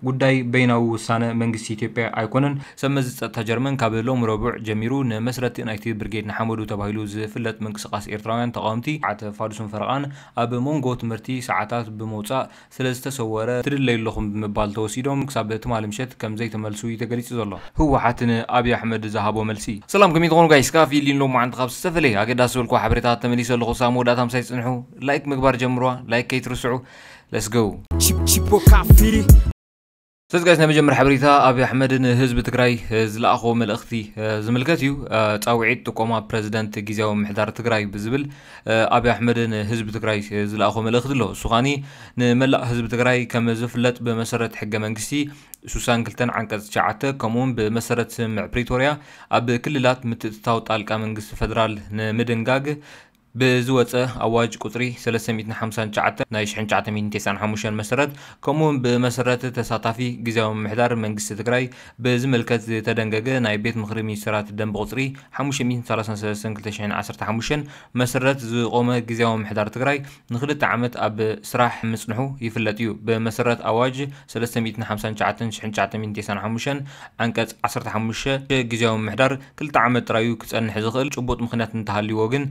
ጉዳይ በይናዊ ውሳነ መንግስቲ ኢትዮጵያ ኣይኮነን። ሰብ መዚ ጸጥታ ጀርመን ካብ ሎም ረቡዕ ጀሚሩ ንመስረቲ ናይቲ ብርጌድ ንሓመዱ ተባሂሉ ዝፍለጥ ምንቅስቃስ ኤርትራውያን ተቃወምቲ ዓተ ፋዱስን ፈረቓን ኣብ መንጎ ትምህርቲ ሰዓታት ብምውጻእ ስለ ዝተሰወረ ትድለዩ ኣለኹም ብምባል ተወሲዶም ክሳብ ትማሊ ምሸት ከም ዘይተመልሱ እዩ ተገሊጹ ዘሎ። ህወሓት ንኣብይ ኣሕመድ ዝሃቦ መልሲ። ሰላም፣ ከመይ ትኾኑ ጋይስ? ካብ ፊሊን ሎማዓንቲ ካብ ዝተፈለየ ኣገዳሲ ዝበልኩ ሓበሬታት ተመሊሰ ኣለኹ። ሳብ መወዳእታ ምሳይ ጽንሑ። ላይክ ምግባር ጀምርዋ። ላይክ ከይትርስዑ። Let's go። Chip- Chipoca Fitty. ስለዚ ጋይስ፣ ናይ መጀመርያ ሓበሬታ ኣብይ ኣሕመድ ንህዝቢ ትግራይ ዝለኣኾ መልእኽቲ ዝምልከት እዩ። ፃውዒት ጥቆማ ፕረዚደንት ግዜያዊ ምሕዳር ትግራይ ብዝብል ኣብይ ኣሕመድ ንህዝቢ ትግራይ ዝለኣኾ መልእኽቲ ኣሎ። እሱ ኻኒ ንመላእ ህዝቢ ትግራይ ከም ዝፍለጥ ብመሰረት ሕገ መንግስቲ ሱሳን ክልተን ዓንቀፅ ትሽዓተ ከምኡውን ብመሰረት ስምምዕ ፕሪቶርያ ኣብ ክልላት ምትእትታው ጣልቃ መንግስቲ ፈደራል ንምድንጋግ ብዝወፀ ኣዋጅ ቁፅሪ ሰለስተ ሚእትን ሓምሳን ትሽዓተን ናይ ሽሕን ትሽዓተ ሚእትን ተስዓን ሓሙሽተን መሰረት ከምኡውን ብመሰረት ተሳታፊ ግዜያዊ ምምሕዳር መንግስቲ ትግራይ ብዝምልከት ዝተደንገገ ናይ ቤት ምኽሪ ሚኒስትራት ደንቢ ቁፅሪ ሓሙሽተ ሚእትን ሰላሳን ሰለስተን ክልተ ሽሕን ዓሰርተ ሓሙሽተን መሰረት ዝቆመ ግዜያዊ ምምሕዳር ትግራይ ንክልተ ዓመት ኣብ ስራሕ ምፅንሑ ይፍለጥ እዩ። ብመሰረት ኣዋጅ ሰለስተ ሚእትን ሓምሳን ትሽዓተን ሽሕን ትሽዓተ ሚእትን ተስዓን ሓሙሽተን ዓንቀፅ ዓሰርተ ሓሙሽተ ግዜያዊ ምምሕዳር ክልተ ዓመት ጥራዩ ክፀንሕ ዝኽእል ጭቡጥ ምኽንያት እንተሃልይዎ ግን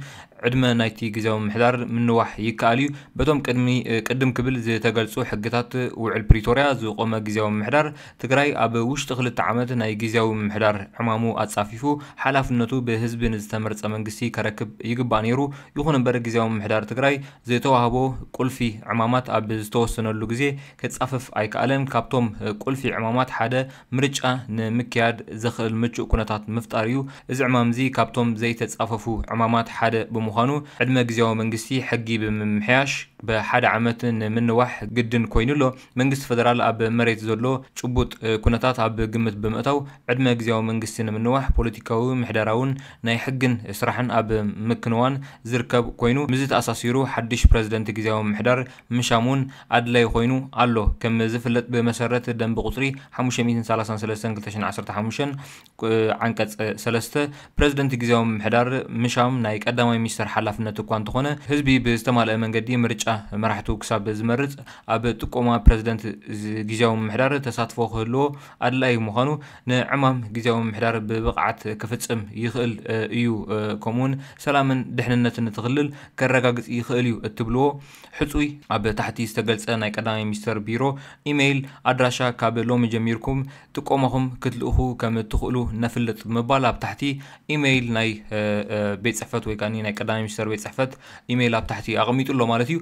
ዕድመ ናይቲ ግዜያዊ ምምሕዳር ምንዋሕ ይከኣል እዩ። በቶም ቅድሚ ቅድም ክብል ዝተገልፁ ሕግታት ውዕል ፕሪቶርያ ዝቆመ ግዜያዊ ምምሕዳር ትግራይ ኣብ ውሽጢ ክልተ ዓመት ናይ ግዜያዊ ምምሕዳር ዕማሙ ኣፃፊፉ ሓላፍነቱ ብህዝቢ ንዝተመርፀ መንግስቲ ከረክብ ይግባእ ነይሩ። ይኹን እምበር ግዜያዊ ምምሕዳር ትግራይ ዝተዋህቦ ቁልፊ ዕማማት ኣብ ዝተወሰነሉ ግዜ ክፃፈፍ ኣይከኣለን። ካብቶም ቁልፊ ዕማማት ሓደ ምርጫ ንምክያድ ዘኽእል ምቹእ ኩነታት ምፍጣር እዩ። እዚ ዕማም እዚ ካብቶም ዘይተፃፈፉ ዕማማት ሓደ ብምዃኑ ዕድመ ግዜያዊ መንግስቲ ሕጊ ብምምሕያሽ ብሓደ ዓመት ንምንዋሕ ግድን ኮይኑ ኣሎ። መንግስቲ ፈደራል ኣብ መሬት ዘሎ ጭቡጥ ኩነታት ኣብ ግምት ብምእታው ዕድመ ግዜያዊ መንግስቲ ንምንዋሕ ፖለቲካዊ ምሕደራውን ናይ ሕግን ስራሕን ኣብ ምክንዋን ዝርከብ ኮይኑ፣ ምስዚ ተኣሳሲሩ ሓድሽ ፕረዚደንት ግዜያዊ ምምሕዳር ምሻም እውን ኣድላዪ ኮይኑ ኣሎ። ከም ዝፍለጥ ብመሰረት ደንቢ ቁፅሪ ሓሙሽተ ሚእትን ሰላሳን ሰለስተን ክልተ ሽሕን ዓሰርተ ሓሙሽተን ዓንቀፅ ሰለስተ ፕረዚደንት ግዜያዊ ምምሕዳር ምሻም ናይ ቀዳማይ ሚኒስተር ሓላፍነት እኳ እንተኾነ ህዝቢ ብዝተማልአ መንገዲ ምርጫ መራሕቱ ክሳብ ዝመርፅ ኣብ ጥቆማ ፕረዚደንት ግዜያዊ ምምሕዳር ተሳትፎ ክህልዎ ኣድላዪ ምዃኑ ንዕማም ግዜያዊ ምምሕዳር ብብቕዓት ክፍፅም ይኽእል እዩ። ከምኡውን ሰላምን ድሕንነትን እቲ ክልል ከረጋግፅ ይኽእል እዩ እትብልዎ ሕፁይ ኣብ ታሕቲ ዝተገልፀ ናይ ቀዳማይ ሚኒስተር ቢሮ ኢሜይል ኣድራሻ ካብ ሎሚ ጀሚርኩም ጥቆማኹም ክትልእኹ ከም እትኽእሉ ነፍልጥ ብምባል ኣብ ታሕቲ ኢሜይል ናይ ቤት ፅሕፈት ወይ ከዓ ናይ ቀዳማይ ሚኒስተር ቤት ፅሕፈት ኢሜይል ኣብ ታሕቲ ኣቐሚጡ ኣሎ ማለት እዩ።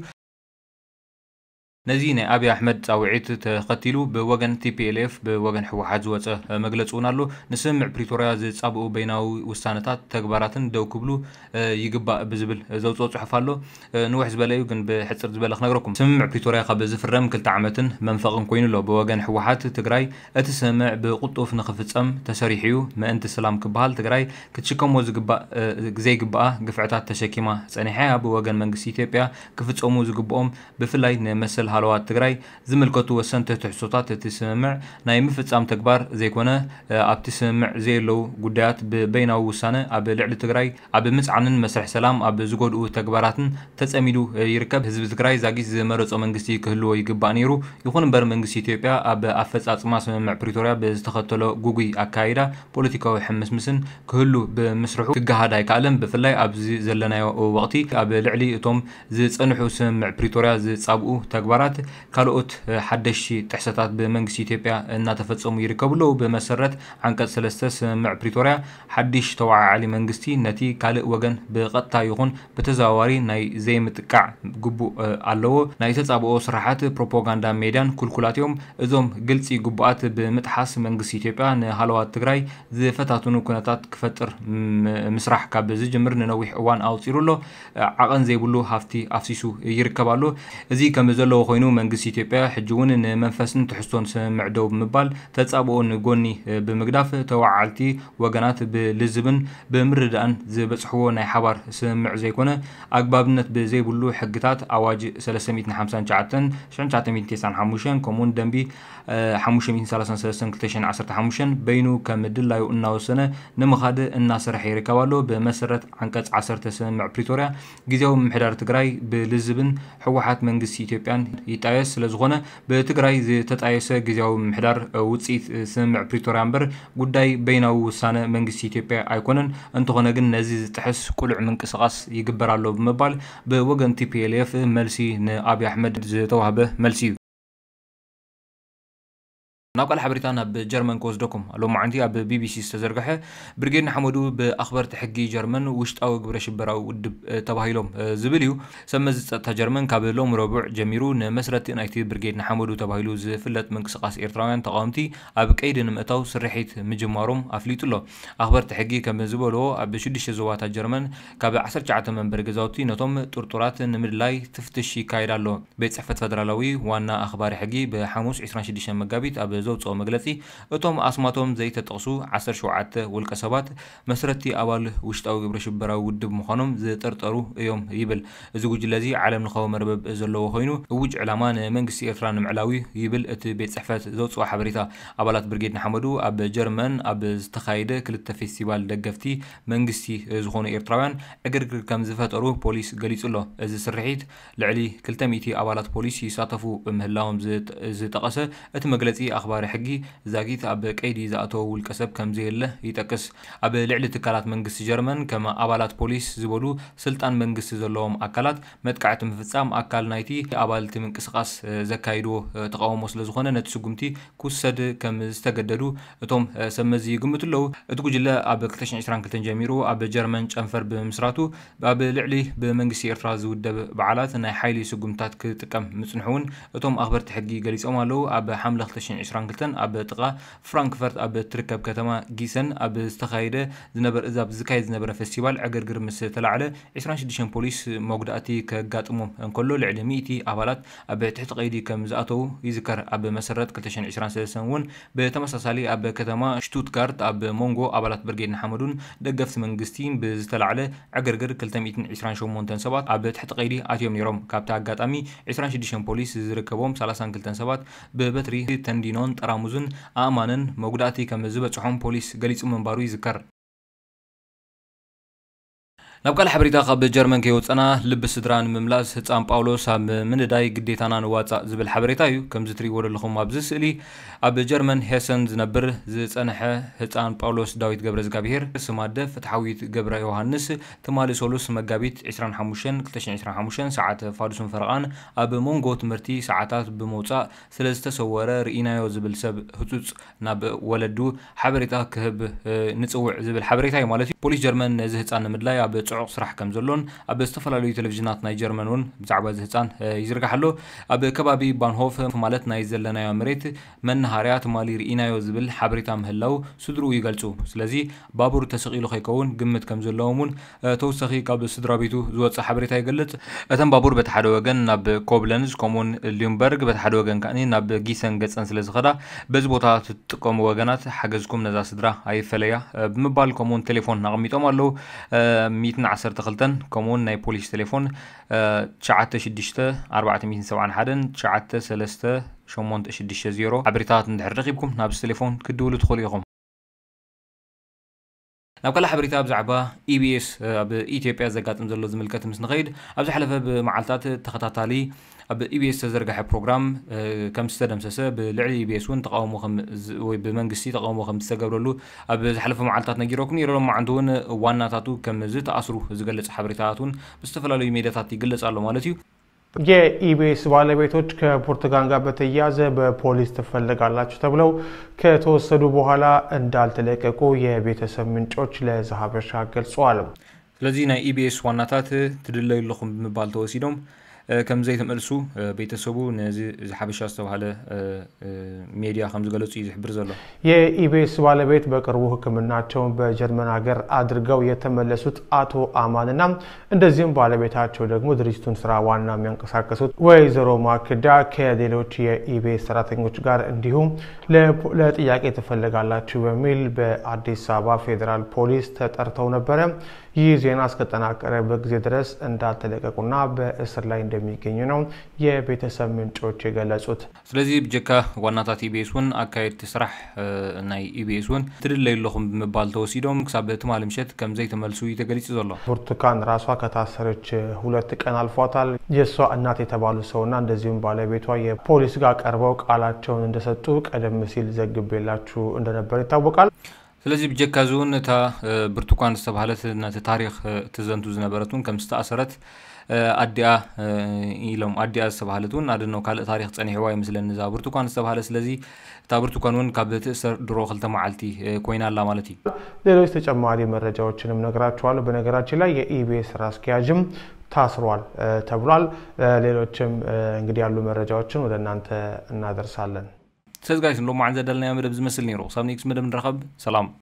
ነዚ ናይ ኣብይ ኣሕመድ ፃውዒት ተኸቲሉ ብወገን ቲ ፒ ኤል ኤፍ ብወገን ህወሓት ዝወፀ መግለፂ እውን ኣሎ። ንስምምዕ ፕሪቶርያ ዝፃብኡ በይናዊ ውሳነታት ተግባራትን ደው ክብሉ ይግባእ ብዝብል ዘውፅኦ ፅሑፍ ኣሎ። ንውሕ ዝበለ እዩ ግን ብሕፅር ዝበለ ክነግረኩም። ስምምዕ ፕሪቶርያ ካብ ዝፍረም ክልተ ዓመትን መንፈቕን ኮይኑ ኣሎ። ብወገን ህወሓት ትግራይ እቲ ስምምዕ ብቕልጡፍ ንኽፍፀም ተሰሪሑ እዩ። ምእንቲ ሰላም ክበሃል ትግራይ ክትሽከሞ ዝግባእ ዘይግባኣ ግፍዕታት ተሸኪማ ፀኒሓ እያ። ብወገን መንግስቲ ኢትዮጵያ ክፍፀሙ ዝግብኦም ብፍላይ ንመሰል ሃለዋት ትግራይ ዝምልከቱ ወሰንቲ ትሕዝቶታት እቲ ስምምዕ ናይ ምፍፃም ተግባር ዘይኮነ ኣብቲ ስምምዕ ዘየለዉ ጉዳያት ብበይናዊ ውሳነ ኣብ ልዕሊ ትግራይ ኣብ ምፅዓንን መስርሕ ሰላም ኣብ ዝጎድኡ ተግባራትን ተፀሚዱ ይርከብ። ህዝቢ ትግራይ ዛጊት ዝመረፆ መንግስቲ ክህልዎ ይግባእ ነይሩ። ይኹን እምበር መንግስቲ ኢትዮጵያ ኣብ ኣፈፃፅማ ስምምዕ ፕሪቶርያ ብዝተኸተሎ ጉጉይ ኣካይዳ ፖለቲካዊ ሕምስምስን ክህሉ ብምስርሑ ክገሃድ ኣይከኣለን። ብፍላይ ኣብዚ ዘለናዮ ወቕቲ ኣብ ልዕሊ እቶም ዝፀንሑ ስምምዕ ፕሪቶርያ ዝፃብኡ ተግባራት ካልኦት ሓደሽቲ ጥሕሰታት ብመንግስቲ ኢትዮጵያ እናተፈፀሙ ይርከቡ ኣለዉ። ብመሰረት ዓንቀፅ ሰለስተ ስምምዕ ፕሪቶርያ ሓድሽ ተወዓዓሊ መንግስቲ ነቲ ካልእ ወገን ብቐጥታ ይኹን ብተዘዋዋሪ ናይ ዘይምጥቃዕ ግቡእ ኣለዎ። ናይ ተፃብኦ ስራሓት ፕሮፓጋንዳ ሜድያን ክልኩላት እዮም። እዞም ግልፂ ግቡኣት ብምጥሓስ መንግስቲ ኢትዮጵያ ንሃለዋት ትግራይ ዝፈታትኑ ኩነታት ክፈጥር ምስራሕ ካብ ዝጅምር ንነዊሕ እዋን ኣውፂሩ ኣሎ። ዓቐን ዘይብሉ ሃፍቲ ኣፍሲሱ ይርከብ ኣሎ። እዚ ከም ዘለዎ ኮይኑ መንግስቲ ኢትዮጵያ ሕጂ እውን ንመንፈስን ትሕዝቶን ስምምዕ ደው ብምባል ተፃብኦ ንጎኒ ብምግዳፍ ተወዓዓልቲ ወገናት ብልዝብን ብምርዳእን ዝበፅሕዎ ናይ ሓባር ስምምዕ ዘይኮነ ኣግባብነት ብዘይብሉ ሕግታት ኣዋጅ ሰለስተ ሚእትን ሓምሳን ትሽዓተን ሽሕን ትሽዓተ ሚእትን ተስዓን ሓሙሽተን ከምኡውን ደንቢ ሓሙሽተ ሚእትን ሰላሳን ሰለስተን ክልተ ሽሕን ዓሰርተ ሓሙሽተን በይኑ ከም ድላዩ እናወሰነ ንምኻድ እናሰርሐ ይርከብ ኣሎ። ብመሰረት ዓንቀፅ ዓሰርተ ስምምዕ ፕሪቶርያ ግዜያዊ ምምሕዳር ትግራይ ብልዝብን ህወሓት መንግስቲ ኢትዮጵያን ይጣየስ ስለዝኾነ፣ ብትግራይ ዝተጣየሰ ግዝያዊ ምምሕዳር ውፅኢት ስምምዕ ፕሪቶርያ እምበር ጉዳይ በይናዊ ውሳነ መንግስቲ ኢትዮጵያ ኣይኮነን። እንተኾነ ግን ነዚ ዝጥሕስ ቁሉዕ ምንቅስቓስ ይግበር ኣሎ ብምባል ብወገን ቲ ፒ ኤል ኤፍ መልሲ ንኣብይ ኣሕመድ ዝተዋህበ መልሲ እዩ። ናብ ካልእ ሓበሬታ ናብ ጀርመን ክወስደኩም። ሎማዓንቲ ኣብ ቢ ቢ ሲ ዝተዘርግሐ ብርጌድ ንሓመዱ ብኣኽበርቲ ሕጊ ጀርመን ውሽጣዊ ግብረ ሽበራዊ ውድብ ተባሂሎም ዝብል እዩ። ሰብ መዚ ጸጥታ ጀርመን ካብ ሎሚ ረቡዕ ጀሚሩ ንመስረቲ ናይቲ ብርጌድ ንሓመዱ ተባሂሉ ዝፍለጥ ምንቅስቓስ ኤርትራውያን ተቓወምቲ ኣብ ቀይዲ ንምእታው ስርሒት ምጅማሮም ኣፍሊጡ ኣሎ። ኣኽበርቲ ሕጊ ከም ዝበልዎ ኣብ ሽዱሽተ ዞባታት ጀርመን ካብ ዓሰርተ ትሽዓተ መንበሪ ገዛውቲ ነቶም ጥርጡራት ንምድላይ ትፍትሽ ይካየድ ኣሎ። ቤት ጽሕፈት ፈደራላዊ ዋና ኣኽባሪ ሕጊ ብሓሙስ ዕስራን ሽዱሽተን መጋቢት ኣብ ዘውጽኦ መግለጺ፣ እቶም ኣስማቶም ዘይተጠቕሱ ዓሰርተ ሸውዓተ ውልቀ ሰባት መስረቲ ኣባል ውሽጣዊ ግብረ ሽበራዊ ውድብ ምዃኖም ዝጥርጠሩ እዮም ይብል። እዚ ጉጅለ እዚ ዓለም ለኻዊ መርበብ ዘለዎ ኮይኑ፣ እውጅ ዕላማ ንመንግስቲ ኤርትራ ንምዕላው እዩ ይብል እቲ ቤት ጽሕፈት ዘውጽኦ ሓበሬታ። ኣባላት ብርጌድ ንሓመዱ ኣብ ጀርመን ኣብ ዝተኻየደ ክልተ ፌስቲቫል ደገፍቲ መንግስቲ ዝኾኑ ኤርትራውያን ዕግርግር ከም ዝፈጠሩ ፖሊስ ገሊጹ ኣሎ። እዚ ስርሒት ልዕሊ ክልተ ሚእቲ ኣባላት ፖሊስ ይሳተፉ ምህላዎም ዝጠ-፣ ዝጠቐሰ እቲ መግለጺ፣ ኣኽባሪ ሕጊ ዛጊት ኣብ ቀይዲ ዝኣተወ ውልቀ ሰብ ከም ዘየለ ይጠቅስ። ኣብ ልዕሊ ትካላት መንግስቲ ጀርመን ከም ኣባላት ፖሊስ ዝበሉ ስልጣን መንግስቲ ዘለዎም ኣካላት መጥቃዕቲ ምፍጻም ኣካል ናይቲ ኣባልቲ ምንቅስቓስ ዘካይድዎ ተቓውሞ ስለ ዝኾነ ነቲ ስጉምቲ ክውሰድ ከም ዝተገደዱ እቶም ሰብ መዚ ይግምቱ ኣለዉ። እቲ ጉጅለ ኣብ ክልተ ሽሕን ዕስራን ክልተን ጀሚሩ ኣብ ጀርመን ጨንፈር ብምምስራቱ ኣብ ልዕሊ ብመንግስቲ ኤርትራ ዝውደብ በዓላት ናይ ሓይሊ ስጉምትታት ክጥቀም ምጽንሑ እውን እቶም ኣኽበርቲ ሕጊ ገሊጾም ኣለዉ። ኣብ ሓምለ ክልተ ሽሕን ዕስራን ክልተን ኣብ ጥቓ ፍራንክፈርት ኣብ እትርከብ ከተማ ጊሰን ኣብ ዝተኻየደ ዝነበር-፣ እዛ ኣብ ዝካየድ ዝነበረ ፌስቲቫል ዕግርግር ምስ ተላዕለ ዕስራን ሽዱሽተን ፖሊስ መጉዳእቲ ከጋጥሞም እንከሎ ልዕሊ ሚእቲ ኣባላት ኣብ ትሕቲ ቀይዲ ከም ዝኣተዉ ይዝከር። ኣብ መሰረት ክልተ ሽሕን ዕስራን ሰለስተን እውን ብተመሳሳሊ ኣብ ከተማ ሽቱትጋርት ኣብ መንጎ ኣባላት ብርጌድ ንሓመዱን ደገፍቲ መንግስቲ ብዝተላዕለ ዕግርግር ክልተ ሚእትን ዕስራን ሸሞንተን ሰባት ኣብ ትሕቲ ቀይዲ ኣትዮም ነይሮም። ካብቲ ኣጋጣሚ ዕስራን ሽዱሽተን ፖሊስ ዝርከቦም ሰላሳን ክልተን ሰባት ብበትሪ፣ ተንዲኖን ጠራሙዝን ኣእማንን መጉዳእቲ ከም ዝበጽሖም ፖሊስ ገሊጹ ምንባሩ ይዝከር። ናብ ካልእ ሓበሬታ ካብ ጀርመን ከይወጸና፣ ልቢ ስድራ ንምምላስ ህጻን ጳውሎስ ኣብ ምንዳይ ግዴታና ንዋጻእ ዝብል ሓበሬታ እዩ። ከምዚ ትርእይዎ ዘለኹም ኣብዚ ስእሊ፣ ኣብ ጀርመን ሄሰን ዝነብር ዝጸንሐ ህጻን ጳውሎስ ዳዊት ገብረ እግዚኣብሄር፣ ስም ኣደ ፍትሓዊት ገብረ ዮሃንስ፣ ትማሊ ሰሉስ መጋቢት ዕስራን ሓሙሽተን ክልተ ሽሕን ዕስራን ሓሙሽተን ሰዓት ፋዱስን ፈረቓን ኣብ መንጎ ትምህርቲ ሰዓታት ብምውጻእ ስለ ዝተሰወረ ርኢናዮ ዝብል ሰብ ህጹጽ ናብ ወለዱ ሓበሬታ ክህብ፣ እ፣ ንጽውዕ ዝብል ሓበሬታ እዩ ማለት እዩ። ፖሊስ ጀርመን ነዚ ህጻን ንምድላይ ኣብ ጽዑቕ ስራሕ ከም ዘሎን ኣብ ዝተፈላለዩ ቴሌቪዥናት ናይ ጀርመን እውን ብዛዕባ እዚ ህጻን፣ እ፣ ይዝርጋሕ ኣሎ። ኣብ ከባቢ ባንሆፍ ማለት ናይ ዘለናዮ መሬት መናሃርያ ትማሊ ርኢናዮ ዝብል ሓበሬታ ምህላው ስድርኡ ይገልጹ። ስለዚ ባቡር ተሰቒሉ ከይከውን ግምት ከም ዘለዎም እውን፣ እ፣ ተወሳኺ ካብ ስድራ ቤቱ ዝወጸ ሓበሬታ ይገልጽ። እተን ባቡር በቲ ሓደ ወገን ናብ ኮብለንዝ ከምኡውን ሊምበርግ፣ በቲ ሓደ ወገን ከኣ ናብ ጊሰን ገጸን ስለ ዝኸዳ፣ በዚ ቦታ ትጥቀሙ ወገናት ሓገዝኩም ነዛ ስድራ ኣይፈለያ፣ እ፣ ብምባል ከምኡውን ቴሌፎን ኣቐሚጦም ኣለዉ። እ፣ ሚእትን ዓሰርተ ክልተን ከምኡውን ናይ ፖሊስ ቴሌፎን፣ እ፣ ትሽዓተ ሽዱሽተ ኣርባዕተ ሚእትን ሰብዓን ሓደን ትሽዓተ ሰለስተ ሸሞንተ ሽዱሽተ ዜሮ ሓበሬታት እንድሕር ረኺብኩም ናብዚ ቴሌፎን ክትድውሉ ትኽእሉ ኢኹም። ናብ ካልእ ሓበሬታ ብዛዕባ ኢ ቢ ኤስ ኣብ ኢትዮጵያ ዘጋጥም ዘሎ ዝምልከት ምስ ንኸይድ፣ ኣብ ዝሓለፈ ብመዓልታት ተኸታታሊ ኣብ ኢ ቢ ኤስ ዝተዘርግሐ ፕሮግራም፣ እ፣ ከም ዝተደምሰሰ፣ ብልዕሊ ኢ ቢ ኤስ እውን ተቃውሞ ከም ዝ-፣ ወይ ብመንግስቲ ተቃውሞ ከም ዝተገብረሉ ኣብ ዝሓለፈ መዓልታት ነጊረኩም ነይረ። ሎማዓንቲ እውን ዋናታቱ ከም ዝተኣስሩ ዝገልጽ ሓበሬታታት እውን ብዝተፈላለዩ ሜድያታት ይግለጽ ኣሎ ማለት እዩ። የ ኢ ቢ ኤስ ባለቤቶች ከብርቱካን ጋር በተያያዘ በፖሊስ ትፈልጋላችሁ ተብለው ከተወሰዱ በኋላ እንዳልተለቀቁ የቤተሰብ ምንጮች ለዛሀበሻ ገልጸዋል። ስለዚ ናይ ኢ ቢ ኤስ ዋናታት ትድለዩ ኣለኹም ብምባል ተወሲዶም፣ እ፣ ከም ዘይተመልሱ፣ እ፣ ቤተሰቡ ነዚ ዝሓበሻ ዝተባህለ፣ እ፣ እ፣ ሜድያ ከም ዝገለጹ እዩ ዝሕብር ዘሎ። የ ኢ ቢ ኤስ ባለቤት በቅርቡ ሕክምናቸውን በጀርመን ሀገር አድርገው የተመለሱት አቶ አማንና እንደዚሁም ባለቤታቸው ደግሞ ድርጅቱን ስራ ዋና የሚያንቀሳቀሱት ወይዘሮ ማክዳ ከሌሎች የ ኢ ቢ ኤስ ሰራተኞች ጋር እንዲሁም ለፖ-፣ ለጥያቄ ትፈልጋላችሁ በሚል በአዲስ አበባ ፌዴራል ፖሊስ ተጠርተው ነበረ። ይህ ዜና እስከጠናቀረበት ጊዜ ድረስ እንዳልተለቀቁና በእስር ላይ እንደሚገኙ ነው የቤተሰብ ምንጮች የገለጹት። ስለዚ ብጀካ ዋናታት ኢቢኤስ እውን ኣካየድቲ ስራሕ ናይ ኢቢኤስ እውን ትድለዩ ኣለኹም ብምባል ተወሲዶም ክሳብ ትማሊ ምሸት ከም ዘይተመልሱ እዩ ተገሊጹ ዘሎ። ብርቱካን ራሷ ከታሰረች ሁለት ቀን አልፏታል። የእሷ እናት የተባሉ ሰውና እንደዚሁም ባለቤቷ የፖሊስ ጋር ቀርበው ቃላቸውን እንደሰጡ ቀደም ሲል ዘግቤላችሁ እንደነበር ይታወቃል። ስለዚ ብጀካ እዚ እውን እታ ብርቱካን ዝተባህለት ነቲ ታሪክ ትዘንቱ ዝነበረት እውን ከም ዝተኣሰረት ኣዲኣ ኢሎም ኣዲኣ ዝተባህለት እውን ኣደኖ ካልእ ታሪክ ፀኒሕዋ ይመስለኒ እዛ ብርቱካን ዝተባህለት። ስለዚ እታ ብርቱካን እውን ካብ ትእሰር ድሮ ክልተ መዓልቲ ኮይና ኣላ ማለት እዩ። ሌሎች ተጨማሪ መረጃዎችንም ነግራችኋለሁ። በነገራችን ላይ የኢቢኤስ ስራ አስኪያጅም ታስሯል ተብሏል። ሌሎችም እንግዲህ ያሉ መረጃዎችን ወደ እናንተ እናደርሳለን። ሰዝጋይስ ንሎማዓን ዘዳልናዮ መደብ ዝመስል ነይሩ። ክሳብ ኔክስት መደብ ንረኸብ። ሰላም።